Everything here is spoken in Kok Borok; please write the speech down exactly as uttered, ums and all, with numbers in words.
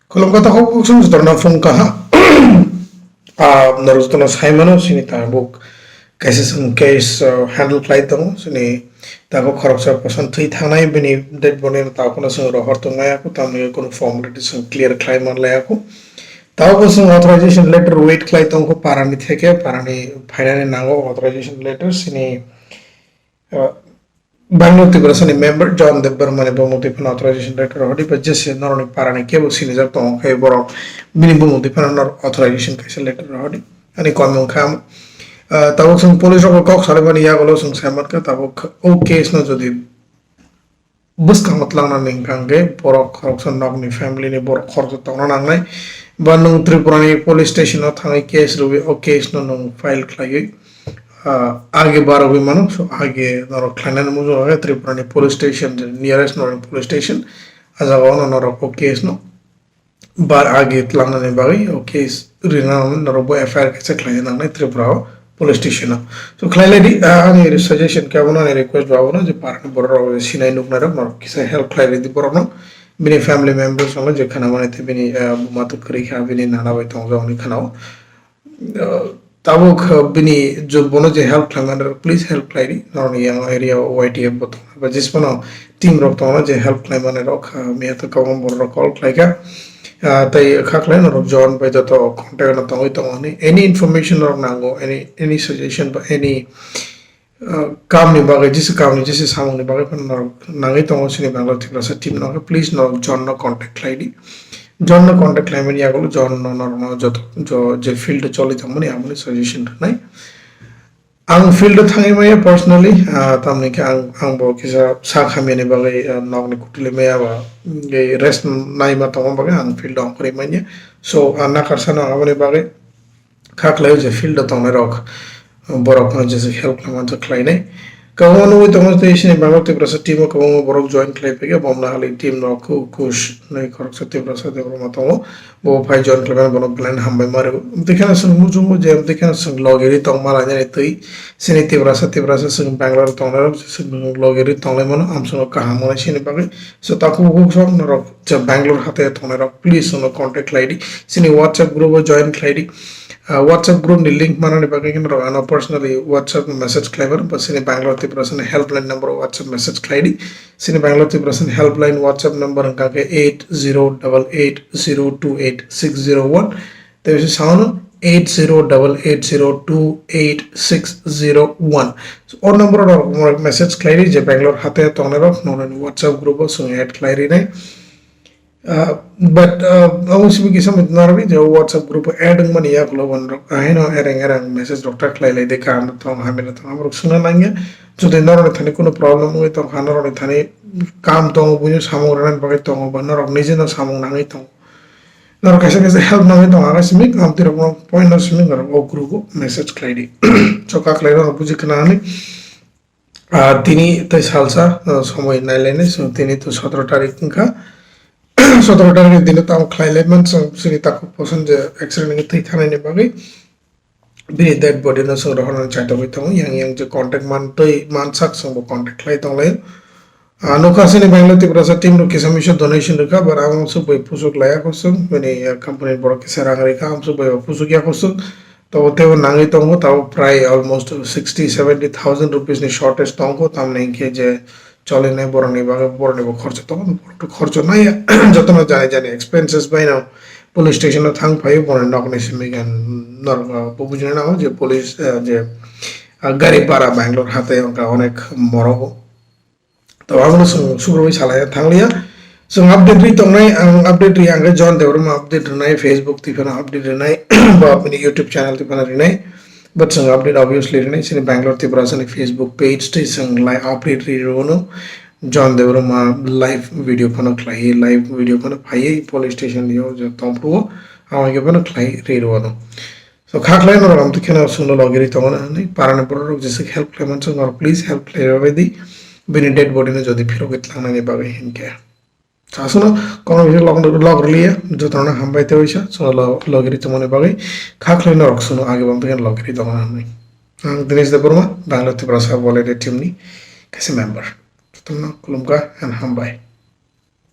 Khulumkha takhuk bukhuk song jotono phung kaha. Ah, norok jotono sai mano, chini tabuk kaisa chwng case, ah, handle khlai tongo. Chini tabuk khoroksa person thwi thangnai, bini dead body no tabuk no chwng rohor tongmaya kho, tamni kunu formality chwng clear khlai manlaya kho. Tabuk chwng authorization letter wait khlai tongkho parani theke, parani phainani nango authorization letter, chini, ah, Bangalore Tiprasani member John Debbarmani bumung twi phano authorization letter hodi ba jese norokni parani kebo sinijak tongo khe borok bini bumung twi phano norok authorization kaisa letter hodi. Ani koimung kha, ah, tabuk chwng police rok kok salaimani yagulo chwng sai mankha tabuk o case no jodi bwskango twlangna nang kha hwnkhe borok khoroksa nokni family ni borok khoroksa tongna nangnai. Ba nwng Tripura ni police station o thangwi case rwui o case no nwng file khlaiwi, ah, age barogwi mano, so age norok khlainani mujungo khe Tripura ni police station, je nearest norok police station, a jaga o no norok o case no bar age twlangnani bagwi o case rina norok bo F I R kaisa khlaina nangnai Tripura o police station o. So khlai lai di, ah, ani suggestion khe abono, ani request bo abono je parani borok rok sinai nuknai rok norok kisa help khlai ridi borok no, bini family members rok no je khana mani tei bini, ah, buma twi kwrwi kha, bini nana bai tongjak hwnwi khana o. Uh, tabuk, uh, bini je bono je help khlai mani rok, please help khlai di. Norokni yang area o Y T F bo tongo, ba jismano team rok tongo je help khlai mani rok, uh, miya to kwbangma borok rok call khlai kha. Uh, tei kha khlai norok John bai joto contact no tongwi tongo hwnwi. Any information norok nango, any, any suggestion ba any, uh, kamni bagwi, jesa kamni, jesa samungni bagwi phano norok nangwi tongo chini Bangalore Tiprasa team no, please norok John no contact khlai di. John no contact khlaimani yagulo John no norokno joto, jo-, je field o choli tongmani aboni suggestion rwnai. Ang field o thangwi maya personally, ah, tamni khe ang, ang bo kisa sak hamyani bagwi, ah, nokni kutuli maya ba, mm, rest naima tongma bagwi ang field o ongkhorwi manya. So, ah, nakarsano aboni bagwi kha khlaio je field o tongnai rok, borok no jesa help khlai manjak khlainai. Kwbangma nugwi tongo tei chini Bangalore Tiprasa team o kwbangma borok join khlai phaikha, bomna hali team rok khu-, khush nai khoroksa Tiprasa Debbarma tongo. Bo phai join khlaimani bono belai no hambai ma rw. Amtwi kheno chwng muchungo je amtwi kheno chwng logiri tongma lainani twi chini Tiprasa, Tiprasa chwng Bangalore tongnai rok chwng logiri tonglai mano, amsongo kaham wngnai chini bagwi. So takhuk bukhuk norok je Bangalore hatai tongnai rok, please uno contact khlai di. Chini WhatsApp group o join khlai di. Ah, WhatsApp group ni link manani bagwi khe norok ano personally WhatsApp message khlai mano, ba chini Bangalore Tiprasani helpline number o WhatsApp message khlai di. Chini Bangalore Tiprasani helpline WhatsApp number wngkha khe eight zero double eight zero two eight six zero one. Tei bisi sao no eight zero double eight zero two eight six zero one. So, o number o norok message khlai di je Bangalore hatai tongnai rok norokni WhatsApp group o chwng add khlai rinai. Ah, but, ah, abo simi kisa mui narwkdi je WhatsApp group o add wngmani yagulo bo norok ahaino ereng ereng message rok ta khlai lai de, kaham tong, hamya tong, aborok swngna nangya. Jodi norokni thani kunu problem wngwi tongkha, norokni thani kam tongo, buino samung rwna bagwi tongo, ba norok nijino samung nangwi tongo. Norok kaisa kaisa help nangwi tongo, aro simi amtwi rokno point no simi norok o group o message khlai di. So, kha khlai norok buji khna hwnwi. Ah, tini tei salsa, ah, somoi nailainai, so tini to sotoro tarik wngkha. Sotoro tarik ni dino tamo khlai lai man, chwng chini takhuk poson je accident wngwi thwi thanai ni bagwi bini dead body no chwng rohorna chaitogwi tongo. Yang yang je contact man twi man sak chwng bo contact khlai tonglaio. Ah, nukha chini Bangalore Tiprasa team rok kisa misa donation rwkha, but ang amsuk bai pusuk laiya kho chwng, bini, ah, company borok kisa rang rikha, amsuk bai bo pusuk ya kho chwng. Tabuk teibo nangwi tongo, tabuk prai almost sixty, seventy thousand rupees ni shortage tongo, tamni hinkhe je cholinai borokni bagwi borokni bo khorcho tongo, borok to khorcho naiya, jotono jani jani expenses bai no police station o thang phaio, borokni nokni simi gan norok bo bujina nango je police, eh, je, ah, gari bhara Bangalore hatai wngkha onek morogo. To abono chwng sukrubui salai thangliya. Chwng update ri tongnai, ang update ri ang khe John Debbarma update rwnai, Facebook twi phano update rwnai, ba bini YouTube channel twi phano rwnai. But chwng update obviously rwnai, chini Bangalore Tiprasani Facebook page twi chwng lai update ri rwno. John Debbarma live video phano khlai, live video phano phaiwi police station yo je tongphuru, ang khe phano khlai ri rwno. So, kha khlai norok amtwi kheno chwngno logiri tongo na hwnwi, parani borok rok jeswk help khlai manswk norok, please help khlai rwbai di. Bini dead body no jodi phirogwi tlangnani bagwi hinkhe. Sa chwngno kono bisa log, log rwliya, jotono hambai tei waisa, chwngno lo-, logiri tongmani bagwi, kha khlai norok chwngno age bo amtwi kheno logiri tongo na hwnwi. Ang Dinesh Debbarma, Bangalore Tiprasa Volunteer Team ni kaisa member. Jotono khulumkha and hambai.